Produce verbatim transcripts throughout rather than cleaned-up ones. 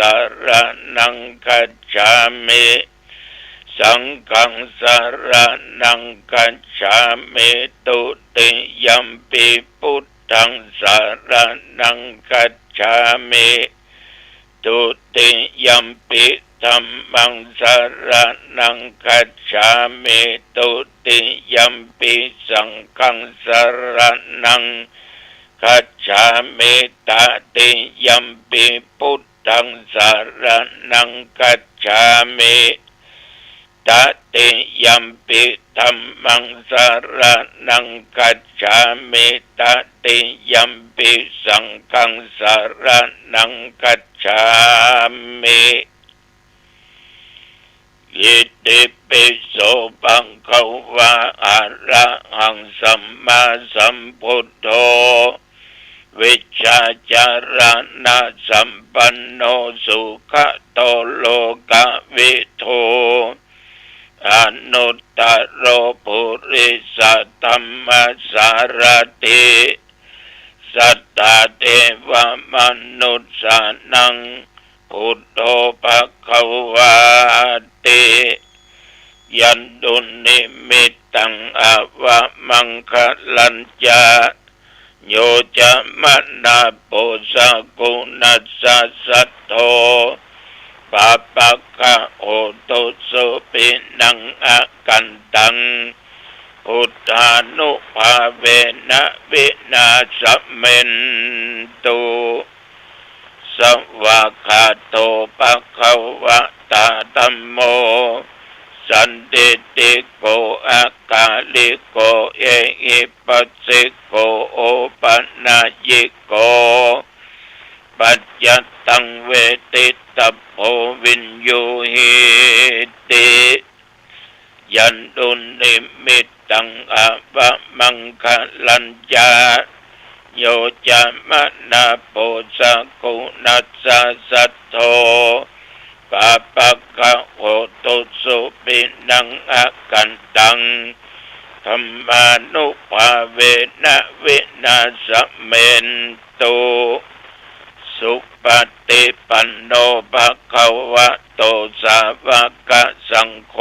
สรณังคัจฉามิ สังฆังสรณังคัจฉามิ ตุติยัมปิพุทธังสรณังคัจฉามิ ตุติยัมปิธัมมังสรณังคัจฉามิ ตุติยัมปิสังฆังสรณังคัจฉามิ ตติยัมปิพุทธังสรณังคัจฉามิ ตติยัมปิธัมมังสรณังคัจฉามิ ตติยัมปิสังฆังสรณังคัจฉามิ อิติปิโส ภะคะวะ อะระหัง สัมมาสัมพุทโธ วิชชาจารณะสัมปันโน สุขะโต โลกะวิทู อนุตตะโร ปุริสะธัมมะสารถิ สัตตาเทวะมนุสสานัง พุทโธ ภะคะวาติ ยันตุนนิมิตตัง อะวะมังคะลัญจะ โย จะมะนา ปุสสะกุณัสสะ สัทโธ ปาปะกะ โหตุ สุปิณัง อะกันตัง พุทธานุภาเวนะ วินาสะเมนตุ สะวากขาโต ภะคะวะตา ธัมโม สันทิฏฐิโก อะกาลิโก เอหิปัสสิโก โอปะนายิโก ปัจจัตตัง เวทิตัพโพ วิญญูหิติ ยันตุนนิมิตตัง อะวะมังคะลัญจะ โย จะมะนา ปุสสะกุณัสสะ สัทโธ ปาปะกะ โหตุ สุปิณัง อะกันตัง ธัมมานุภาเวนะ วินาสะเมนตุ สุปะ ฏิปันโน ภะคะวะโต สาวะกะสังโฆ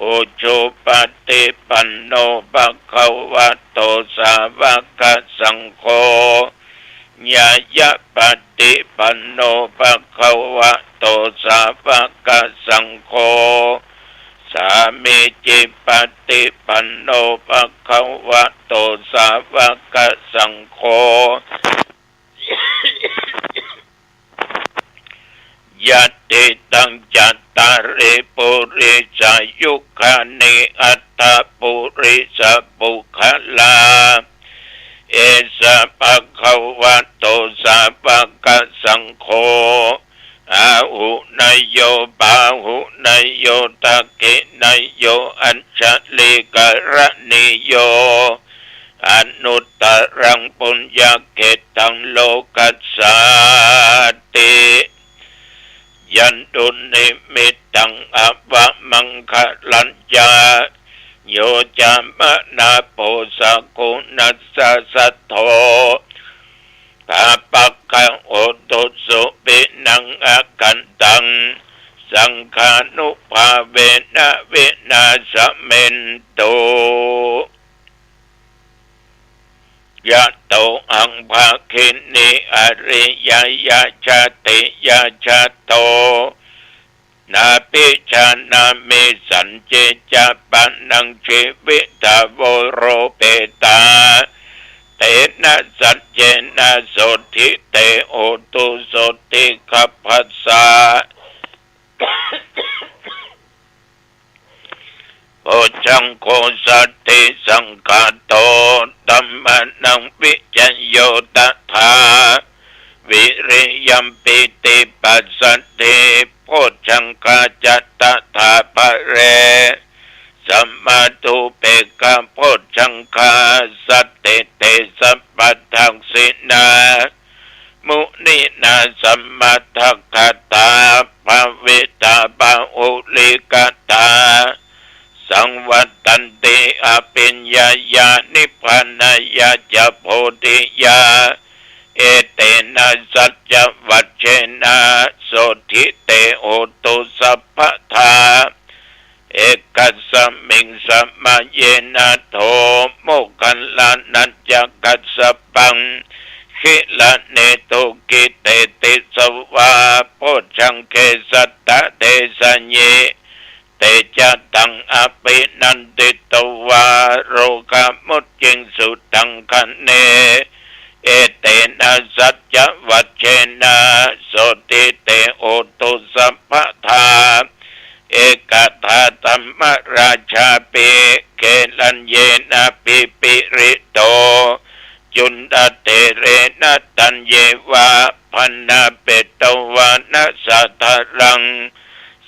อุจุปะ ฏิปันโน ภะคะวะโต สาวะกะสังโฆ ญาญะปะ ฏิปันโน ภะคะวะโต สาวะกะสังโฆ สามีจิปะ ฏิปันโน ภะคะวะโต สาวะกะสังโฆ ยะติตัง จัตตาริ ปุริสายุคานิ อัตถะ ปุริสะปุคคลา เอสะ ภะคะวะโต สาวะกะสังโฆ อาหุเนยโย ปาหุเนยโย ทักขิเนยโย อัญชลีกะรณีโย อนุตตะรัง ปุญญะเขตตัง โลกัสสาติ ยันตุนนิมิตตัง อะวะมังคะลัญจะ โย จะมะนา ปุสสะกุณัสสะ สัทโธ ปาปะกะ โหตุ สุปิณัง อะกันตัง สังฆานุภาเวนะ วินาสะเมนตุ ยะโตหัง ภะคินี อะริยะยะ ชาติยะ ชาโต นาภิจานามิ สัญญิ จะปะนัง จีวิตา โว โรเปตา เตนะ สัญญินะ โสตถิ เต โหตุ โสตถิคัพพะสสะ โพชฌังโค สัตถิสังขาโต ธัมมานัง วิจโย ตถา วิริยัม ปีติ ปัสสัทธิ โพชฌังคา จะ ตถา ปะเร สัมมาทูเปกขา โพชฌังคา สัตถิ เต สัพพะทักขิณา มุนีนา สัมมาทักขาตา ภาวิตา บาหุลีกตา สังวัตตันติ อะภิญญายา นิพพานายาจะ โพธิยา เอเตนะสัจจวัจเชนะ โสตถิเต โหตุ สัพพะทา เอกัสมิง สมะเยนะ โถ โมคคัลลานะจะ กัสสปัง คิละเนตุ กิเตติสวา โพชฌังเข สัตตะเทสะยิ เตจะตัง อภินันทิตวา โรกามุจจิงสุตังคะเน เอเตนะสัจจวัจเชนะ โสตถิเต โหตุ สัพพะทา เอกธาธัมมราชาปิ เกลัญเยนะ ปิปิริโต จุณฑะเถเรนะ ตัญเยวา ภณาเปตวานะ สาธารัง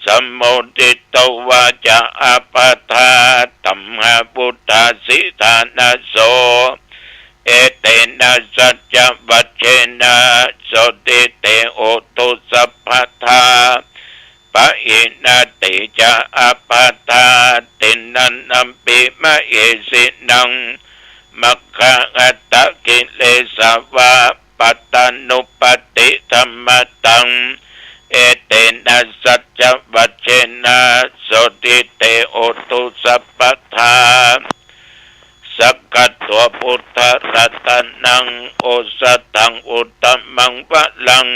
สมโมทิตวาจะ อาปาธา ธัมมา วุฏฐา สิทานะโส เอเตนะสัจจวัจเชนะ โสตถิเต โหตุ สัพพะทา ปะหินะ เตจะ อาปาธา ติณณัมปิ มะเหสินัง มัคคะหัตถะ กิเลสาวา ปัตตานุปัตติธัมมะตัง เอเตนะสัจจวัจเชนะ โสตถิเต โหตุ สัพพะทา สักขะตัง พุทธะรัตนัง โอสถัง อุตตมังวะรัง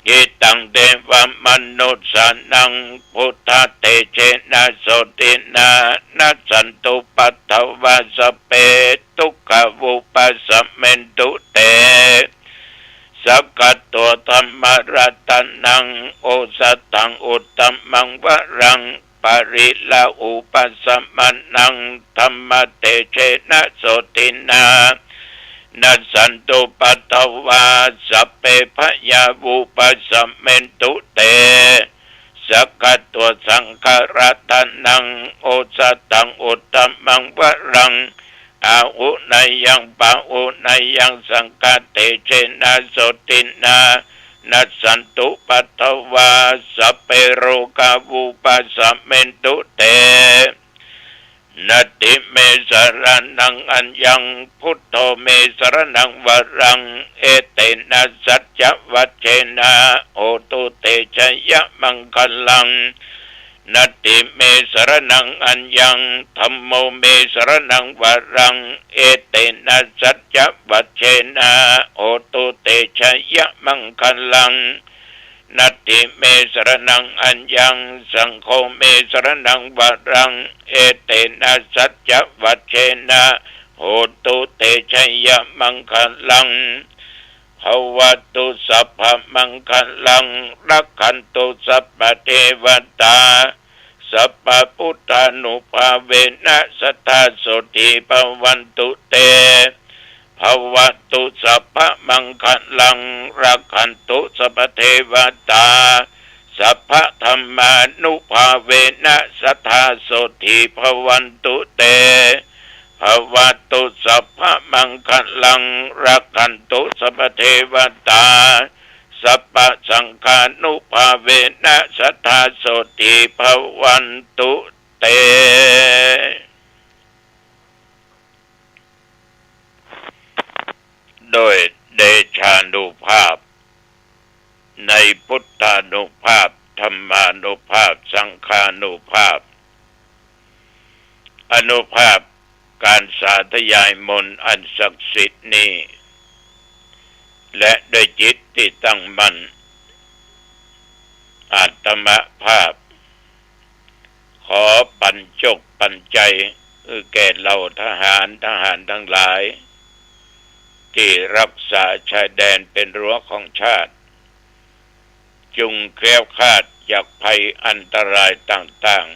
หิตัง เทวะมนุสสานัง พุทธะเตเชนะ โสตถินะ นัสสันตุ ปัทวา สัพเพ ทุกขา วุปัสสะเมนตุ เต สักขะตัง ธัมมะรัตนัง โอสถัง อุตตมังวะรัง ปะริลาหุปัสสะมานัง ธัมมะเตเชนะ โสตถินะ นัสสันตุ ปัทวา สัพเพ พยา วุปัสสะเมนตุ เต สักขะตัง สังฆะรัตนัง โอสถัง อุตตมังวะรัง อาหุเนยัง ปะหุเนยัง สังฆะเตเชนะ โสตถินะ นัสสันตุ ปัทวา สัพเพ โรกา วุปัสสะเมนตุ เต นัตถิเม สะระณัง อัญญัง พุทโธ เม สะระณัง วะรัง เอเตนะ สัจจวัจเชนะ โหตุ เต ชยะมังคะลัง นัตถิเม สะระณัง อัญญัง ธัมโม เม สะระณัง วะรัง เอเตนะ สัจจวัจเชนะ โหตุ เต ชยะมังคะลัง นัตถิเม สะระณัง อัญญัง สังโฆ เม สะระณัง วะรัง เอเตนะ สัจจวัจเชนะ โหตุ เต ชยะมังคะลัง ภะวะตุ สัพพะมังคะลัง รักขันตุ สัพพะเทวะตา สัพพะพุทธานุภาเวนะ สะทา โสตถิ ภะวันตุ เต ภะวะตุ สัพพะมังคะลัง รักขันตุ สัพพะเทวะตา สัพพะธัมมานุภาเวนะ สะทา โสตถิ ภะวันตุ เต ภะวะตุ สัพพะมังคะลัง รักขันตุ สัพพะเทวะตา สัพพะสังฆานุภาเวนะ สะทา โสตถิ ภะวันตุ เต โดยเดชานุภาพ ในพุทธานุภาพ ธัมมานุภาพ สังฆานุภาพ อานุภาพการสาธยายมนต์อันศักดิ์สิทธิ์นี้ และด้วยจิตที่ตั้งมั่น อาตมาภาพ ขอปันโจคปันไจแก่เหล่าทหาร ทหารทั้งหลาย ที่รักษาชายแดนเป็นรั้วของชาติ จงแคล้วคลาดจากภัยอันตรายต่าง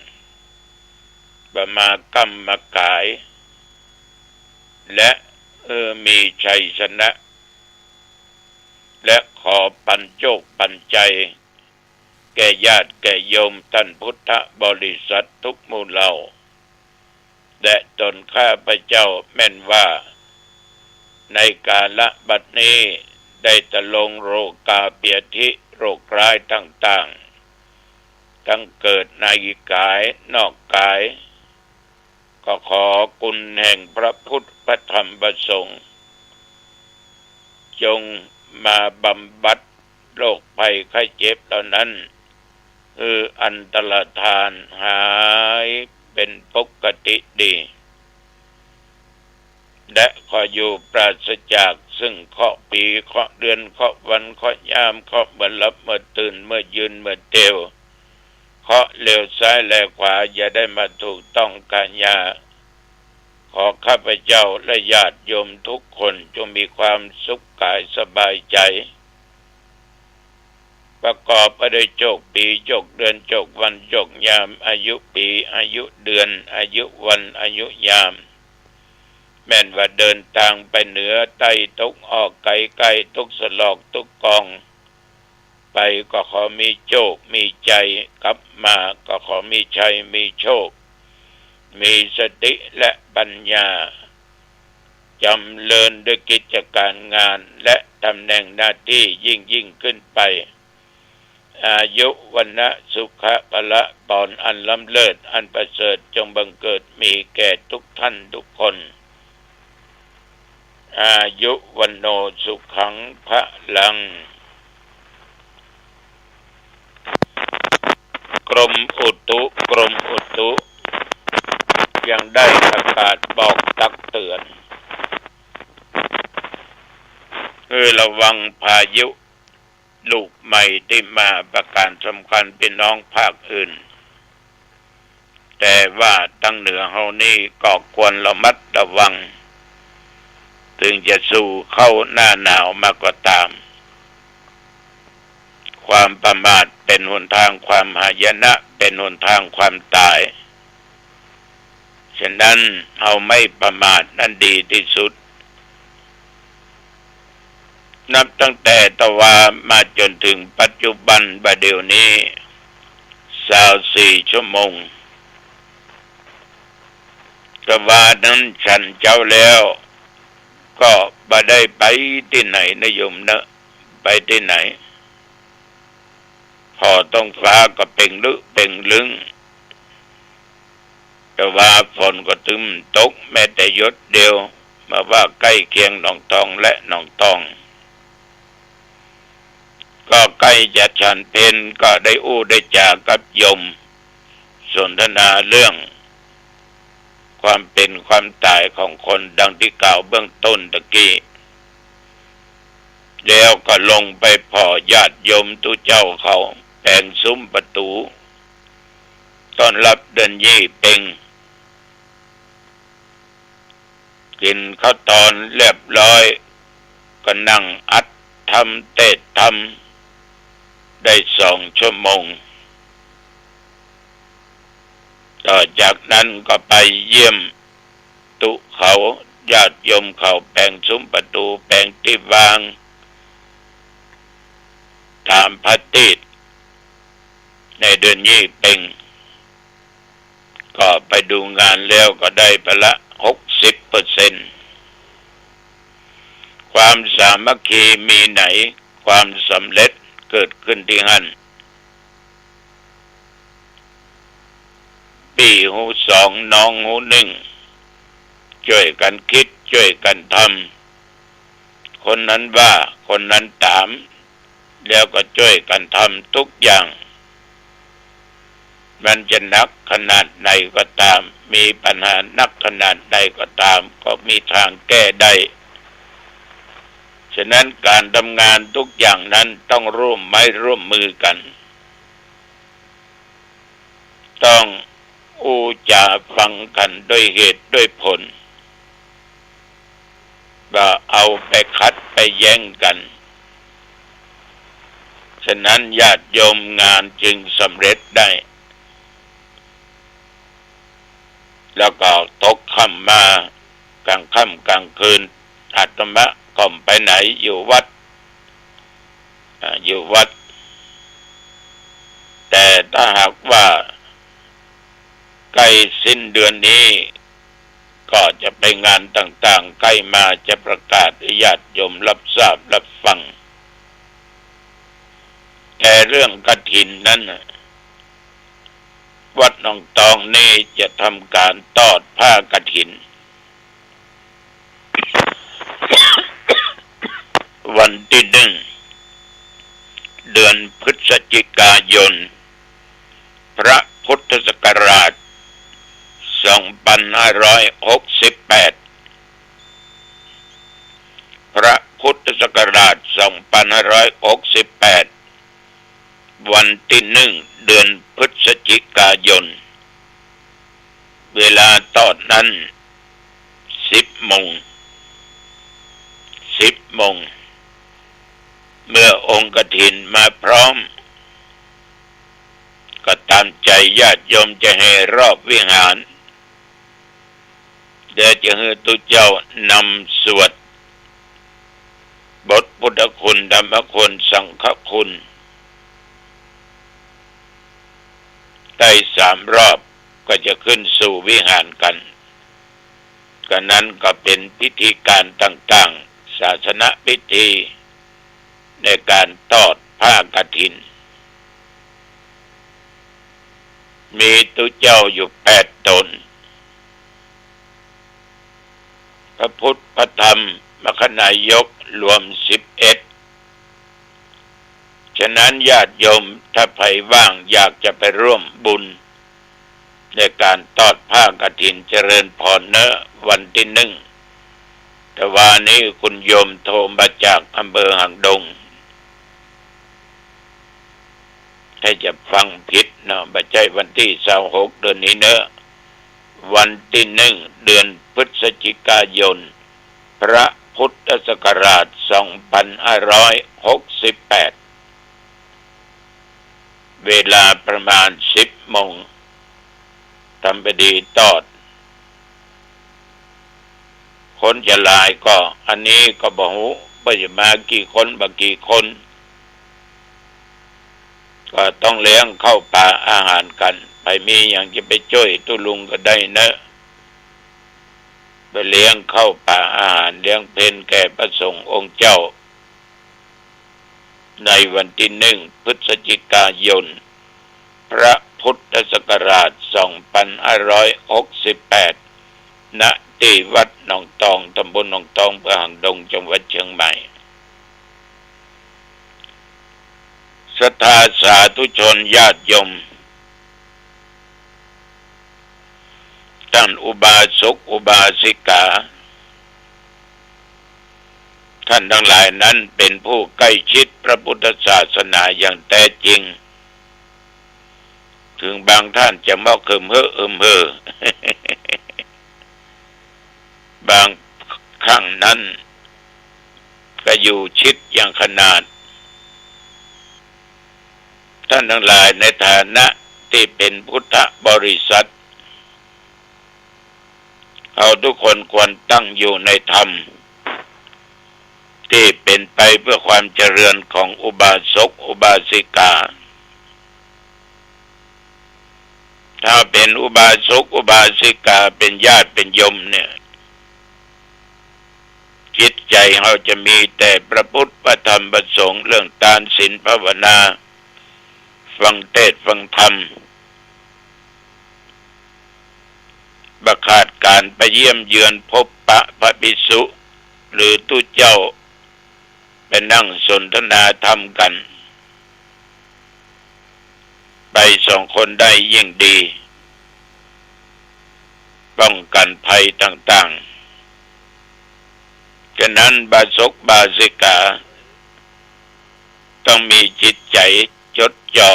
ๆ บ่มาก้ำมาก๋าย และ เออ มีชัยชนะ และขอปันโจคปันไจ แก่ญาติแก่โยมต้านพุทธบริษัททุกหมู่เหล่า และตนข้าพเจ้าแม่นว่า ในกาละบัดนี้ได้ตะลงโรคาพยาธิโรคร้ายต่างๆ ทั้งเกิดในก๋ายนอกก๋าย ก็ขอคุณแห่งพระพุทธพระธรรมพระสงฆ์ จงมาบำบัดโรคภัยไข้เจ็บเหล่านั้น หื้ออันตรธานหายเป๋นปกติดี และขออยู่ปราศจากซึ่งเคราะห์ปี เคราะห์เดือน เคราะห์วัน เคราะห์ยาม เคราะห์เมื่อหลับ เมื่อตื่น เมื่อยืน เมื่อเตียว เคราะห์เลวซ้ายแลขวา อย่าได้มาถูกต้องกายา ขอข้าพเจ้าและญาติโยมทุกคนจงมีความสุขกายสบายใจ๋ ประกอบไปด้วยโชคปี โชคเดือน โชควัน โชคยาม อายุปี อายุเดือน อายุวัน อายุยาม แม่นว่าเดินตางไปเหนือใต้ตกออกไก๋ใก้ ทุกซอกทุกกอง ไปก็ขอมีโชคมีชัย กลับมาก็ขอมีชัยมีโชค มีสติและปัญญา จ๋ำเริญด้วยกิจก๋านงานและต๋ำแหน่งหน้าตี้ยิ่งๆ ขึ้นไป อายุ วรรณะ สุขะ พละ ผลอันล้ำเลิศ อันประเสริฐ จงบังเกิดมีแก่ทุกท่านทุกคน อายุ วัณโณ สุขัง พลัง กรมอุตุ กรมอุตุ ยังได้ประกาศบอกตักเตือน หื้อระวังพายุลูกใหม่ตี้มา ประก๋านสำคัญปี้น้องภาคอื่น แต่ว่าตางเหนือเฮานี่ก็ควรระมัดระวัง เถิงจะสู่เข้าหน้าหนาวมาก็ต๋าม ความประมาทเป๋นหนตางความหายนะ เป๋นหนตางความต๋าย ฉะนั้นเฮาไม่ประมาทนั้นดีตี้สุด นับตั้งแต่ตะวามาจ๋นเถิงปัจจุบันบ่าเดี่ยวนี้ ซาวสี่ชั่วโมง ตะวานั้นฉันเจ๊าแล้ว ก็บ่ได้ไปตี้ไหนนะโยมเนาะ ไปตี้ไหน ผ่อท้องฟ้าก็เป่งลึเป่งลึง แต่ว่าฝนก็ตึงตกแม้แต่หยดเดียว มาว่าใก้เคียงหนองทองและหนองตอง ก็ใก้จะฉันเพล ก็ได้อู้ได้จ๋ากับโยม สนทนาเรื่องความเป๋นความต๋ายของคนดังตี้กล่าวเบื้องต้นตะกี้ แล้วก็ลงไปผ่อญาติโยมตุ๊เจ้าเขาแป๋งสุมประตู๋ ต้อนฮับเดือนยี่เป็ง กิ๋นข้าวตอนเรียบร้อย ก็นั่งอัดธรรมเตศน์ธรรมได้สองชั่วโมง ต่อจากนั้นก็ไปเยี่ยมตุ๊เขา ญาติโยมเขาแป๋งสุมประตู๋ แป๋งตี้วาง ต๋ามพระตี้ในเดือนยี่เป็ง ก็ไปดูงานแล้วก็ได้ไปละหกสิบเปอร์เซ็นต์ ความสามัคคีมีไหน ความสำเร็จเกิดขึ้นตี้หั้น ปี้ฮู้สอง น้องฮู้หนึ่ง จ้วยกั๋นกึ๊ด จ้วยกั๋นทำ คนนั้นว่า คนนั้นต๋าม แล้วก็จ้วยกั๋นทำทุกอย่าง มันจะหนักขนาดไหนก็ต๋าม มีปัญหาหนักขนาดใดก็ต๋าม ก็มีตางแก้ได้ ฉะนั้นก๋านทำงานทุกอย่างนั้นต้องร่วมไม้ร่วมมือกั๋น ต้องอู้จ๋าฟังกั๋นด้วยเหตุด้วยผล บ่าเอาไปขัดไปแย้งกั๋น ฉะนั้นญาติโยมงานจึงสำเร็จได้ แล้วก็ตกค่ำมา ก๋างค่ำก๋างคืน อาตมาก็บ่ไปไหน อยู่วัด อ่า อยู่วัด แต่ถ้าหากว่าใก้สิ้นเดือนนี้ ก็จะไปงานต่างๆ ใก้มาจะประกาศให้ญาติโยมฮับทราบฮับฟัง แต่เรื่องกฐินนั้นน่ะ วัดหนองตองนี่จะทำก๋านตอดผ้ากฐิน วันตี้นึ่ง เดือนพฤศจิกายน พระพุทธศักราช สองปันห้าร้อยหกสิบแปด พระพุทธศักราช สองปันห้าร้อยหกสิบแปด วันตี้นึ่ง เดือนพฤศจิกายน เวลาตอนนั้น สิบโมง สิบโมง เมื่อองค์กฐินมาพร้อม ก็ตามใจ๋ญาติโยมจะแห่รอบวิหาร และจะหื้อตุ๊เจ้านำสวดบทพุทธคุณ ธรรมคุณ สังฆคุณ ได้สามรอบ ก็จะขึ้นสู่วิหารกั๋น ก็นั้นก็เป๋นพิธีก๋านต่างๆ ศาสนพิธี ในก๋านตอดผ้ากฐิน มีตุ๊เจ้าอยู่แปดต๋น พระพุทธ พระธรรม มคคณายก รวมสิบเอ็ด ฉะนั้นญาติโยมถ้าใผว่างอยากจะไปร่วมบุญ ในก๋านตอดผ้ากฐินเจริญพรเนาะ วันตี้นึ่ง ตะวานี้คุณโยมโทรมาจากอำเภอหางดง ถ้าจะฟังผิดเนาะ บ่ใจ้วันตี้ซาวหกเดือนนี้เนาะ วันตี้นึ่ง เดือนพฤศจิกายน พระพุทธศักราช สองปันห้าร้อยหกสิบแปด เวลาประมาณสิบโมง ทำพิธีตอด คนจะหลายก็ อันนี้ก็บ่ฮู้ว่าจะมากี่คน บ่กี่คน ก็ต้องเลี้ยงข้าวป๋าอาหารกั๋น ใผมีหยังจะไปจ้วยตุ๊ลุงก็ได้เนาะ ไปเลี้ยงข้าวป๋าอาหาร เลี้ยงเพลแก่พระสงฆ์องค์เจ้า ในวันตี้นึ่ง พฤศจิกายน พระพุทธศักราช สองปันห้าร้อยหกสิบแปด ณ ตี้วัดหนองตอง ตำบลหนองตอง อำเภอหางดง จังหวัดเชียงใหม่ ศรัทธาสาธุชนญาติโยม ต้านอุบาสกอุบาสิกา ต้านตังหลายนั้นเป๋นผู้ใก้ชิดพระพุทธศาสนาอย่างแต๊จริง เถิงบางต้านจะมอกเหิมเห้อเหิมเห้อ บางครั้งนั้นก็อยู่ชิดอย่างขนาด ต้านตังหลายในฐานะตี้เป๋นพุทธบริษัท เฮาทุกคนควรตั้งอยู่ในธรรม ตี้เป๋นไปเพื่อความเจริญของอุบาสกอุบาสิกา ถ้าเป๋นอุบาสกอุบาสิกา เป๋นญาติเป๋นโยมเนี่ย จิตใจ๋เฮาจะมีแต่พระพุทธ พระธรรม พระสงฆ์ เรื่องตาน ศีล ภาวนา ฟังเตสน์ฟังธรรม บ่ขาดก๋านไปเยี่ยมเยือนพบปะพระภิกษุ หรือตุ๊เจ้า ไปนั่งสนทนาธรรมกั๋น ไปสองคนได้ยิ่งดี ป้องกั๋นภัยต่างๆ ฉะนั้นอุบาสกอุบาสิกา ต้องมีจิตใจ๋จดจ่อ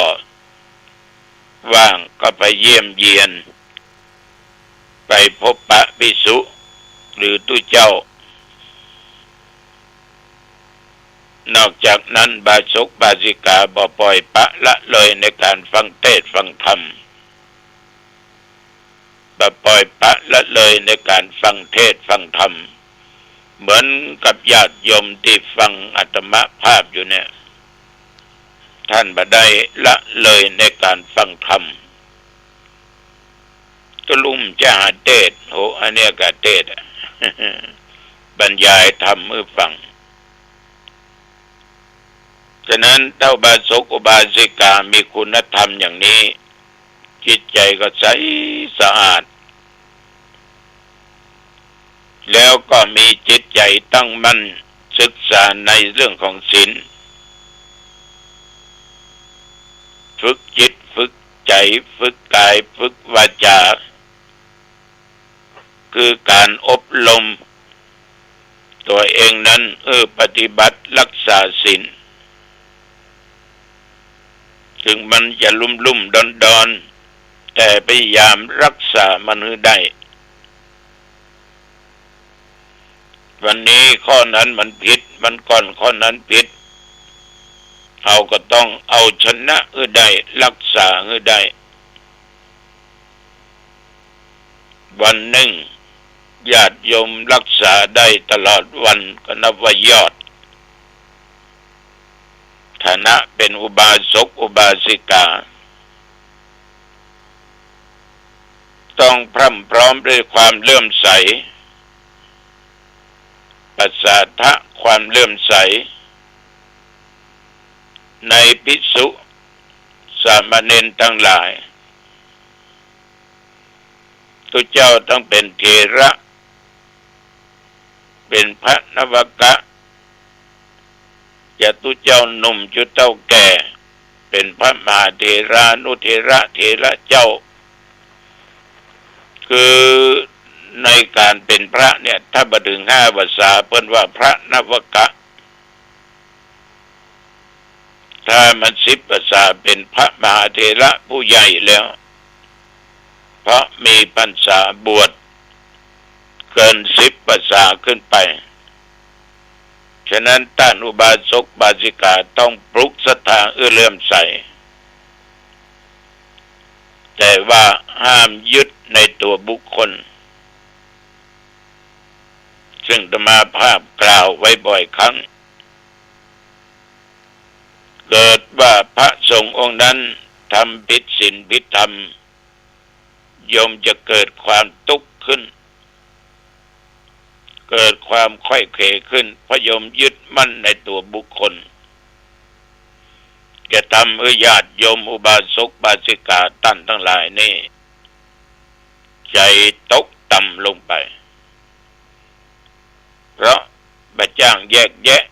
ว่างก็ไปเยี่ยมเยียน ไปพบปะภิกษุ หรือตุ๊เจ้า นอกจากนั้นอุบาสกอุบาสิกาบ่ปล่อยปละละเลยในก๋านฟังเตสน์ฟังธรรม บ่ปล่อยปละละเลยในก๋านฟังเตสน์ฟังธรรม เหมือนกับญาติโยมตี้ฟังอาตมาภาพอยู่เนี่ย ต้านบ่ได้ละเลยในก๋านฟังธรรม ตุ๊ลุงจะหาเตสน์ โห อันเนี้ยก็เตสน์อะ บรรยายธรรมหื้อฟัง ฉะนั้นถ้าอุบาสกอุบาสิกามีคุณธรรมอย่างนี้ จิตใจ๋ก็ใสสะอาด แล้วก็มีจิตใจ๋ตั้งมั่น ศ ศึกษาในเรื่องของศีล ฝึกจิต ฝึกใจ๋ ฝึกก๋าย ฝึกวาจ๋า คือก๋านอบรมตั๋วเองนั้น เออ ปฏิบัติรักษาศีล ถึงมันจะลุ่มๆ ดอนๆ แต่พยายามรักษามันหื้อได้ วันนี้ข้อนั้นมันผิด วันก่อนข้อนั้นผิด เฮาก็ต้องเอาชนะหื้อได้ รักษาหื้อได้ วันนึ่งญาติโยมรักษาได้ตลอดวันก็นับว่ายอด ฐานะเป๋นอุบาสกอุบาสิกา ต้องพร่ำพร้อมด้วยความเลื่อมใส ปัสสาทะ ความเลื่อมใส ในภิกษุสามเณรตังหลาย ตุ๊เจ้าตังเป๋นเถระ เป๋นพระนวกะ จะตุ๊เจ้าหนุ่มจุเจ้าแก่ เป๋นพระมหาเถรานุเถระเถระเจ้า คือในก๋านเป๋นพระเนี่ย ถ้าบ่เถิงห้าพรรษาเปิ้นว่าพระนวกะ ถ้ามันสิบพรรษาเป๋นพระมหาเถระผู้ใหญ่แล้ว เพราะมีพรรษาบวชเกินสิบพรรษาขึ้นไป ฉะนั้นต้านอุบาสกอุบาสิกาต้องปลุกศรัทธาหื้อเลื่อมใส แต่ว่าห้ามยึดในตั๋วบุคคล ซึ่งอาตมาภาพกล่าวไว้บ่อยครั้ง เกิดว่าพระสงฆ์องค์นั้นทำผิดศีลผิดธรรม โยมจะเกิดความตุ๊กข์ขึ้น เกิดความไขว้เขวขึ้น เพราะโยมยึดมั่นในตั๋วบุคคล จะทำหื้อญาติโยมอุบาสกอุบาสิกาต้านตังหลายนี่ ใจ๋ตกต่ำลงไป เพราะบ่จ้างแยกแยะ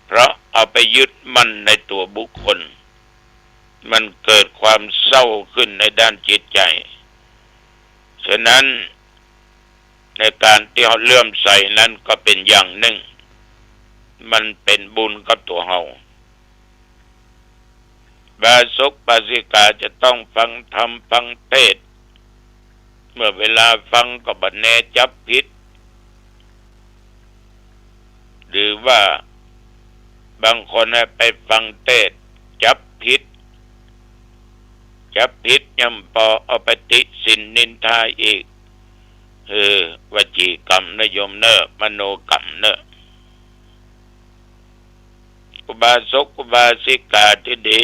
เพราะเอาไปยึดมั่นในตั๋วบุคคล มันเกิดความเศร้าขึ้นในด้านจิตใจ๋ ฉะนั้นในก๋านตี้เฮาเลื่อมใสนั้นก็เป๋นอย่างนึ่ง มันเป๋นบุญกับตั๋วเฮา อุบาสกอุบาสิกาจะต้องฟังธรรมฟังเทศน์ เมื่อเวลาฟังก็บ่แน่จับผิด หรือว่าบางคนน่ะไปฟังเทศน์จับผิด จับผิดย่ำปอเอาไปติฉินนินทาอีก เออ วจีกรรมเน่อโยมเน่อ มโนกรรมเน่อ อุบาสกอุบาสิกาตี้ดี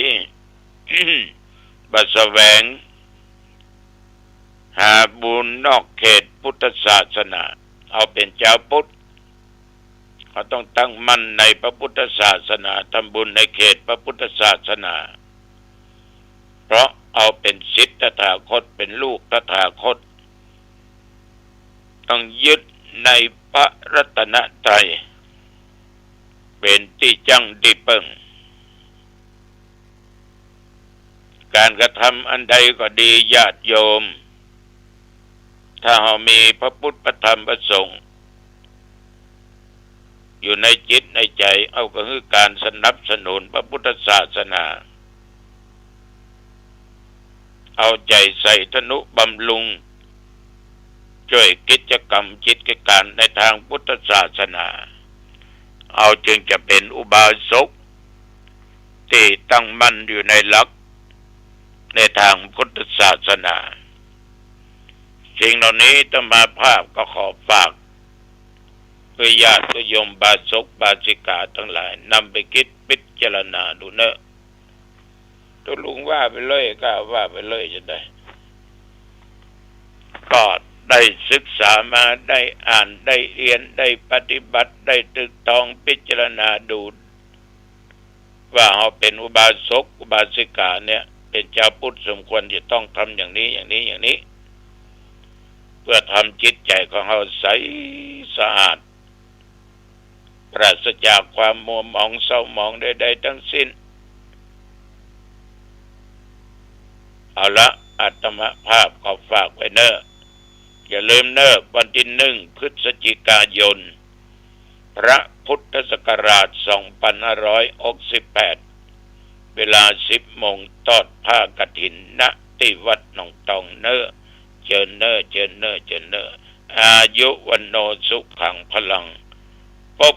บ่แสวงหาบุญนอกเขตพุทธศาสนา เอาเป๋นจาวพุทธ เขาต้องตั้งมั่นในพระพุทธศาสนา ทำบุญในเขตพระพุทธศาสนา เพราะเอาเป๋นศิษย์ตถาคต เป๋นลูกตถาคต ต้องยึดในพระรัตนตรัยเป๋นตี้จั้งตี้เปิ้ง ก๋านกระทำอันใดก็ดีญาติโยม ถ้าเฮามีพระพุทธพระธรรมพระสงฆ์อยู่ในจิตในใจ๋ เฮาก็หื้อก๋านสนับสนุนพระพุทธศาสนา เอาใจ๋ใส่ทนุบำรุง จ้วยกิจกรรมกิจก๋านในตางพุทธศาสนา เฮาจึงจะเป๋นอุบาสกตี้ตั้งมั่นอยู่ในหลักในตางพุทธศาสนา สิ่งเหล่านี้อาตมาภาพก็ขอฝากเปื้อญาติโยมอุบาสกอุบาสิกาตังหลายนำไปกึ๊ดพิจารณาดูเน่อ ตุ๊ลุงว่าไปเลย ก็ว่าไปเลยจะได้ ก็ได้ศึกษามา ได้อ่าน ได้เฮียน ได้ปฏิบัติ ได้ตึกตองพิจารณาดู ว่าเฮาเป๋นอุบาสกอุบาสิกาเนี่ย เป๋นจาวพุทธสมควรจะต้องทำอย่างนี้ อย่างนี้ อย่างนี้ เปื้อทำจิตใจ๋ของเฮาใสสะอาด ปราศจากความมัวหมองเศร้าหมองใดๆ ทั้งสิ้น เอาละ อาตมาภาพก็ฝากไว้เน่อ อย่าลืมเน่อ วันตี้หนึ่งพฤศจิกายน พระพุทธศักราชสองปันห้าร้อยหกสิบแปด เวลาสิบโมง ตอดผ้ากฐิน ณ ตี้วัดหนองตองเน่อ เจิญเน่อ เจิญเน่อ เจิญเน่อ อายุ วัณโณ สุขัง พลัง ปบ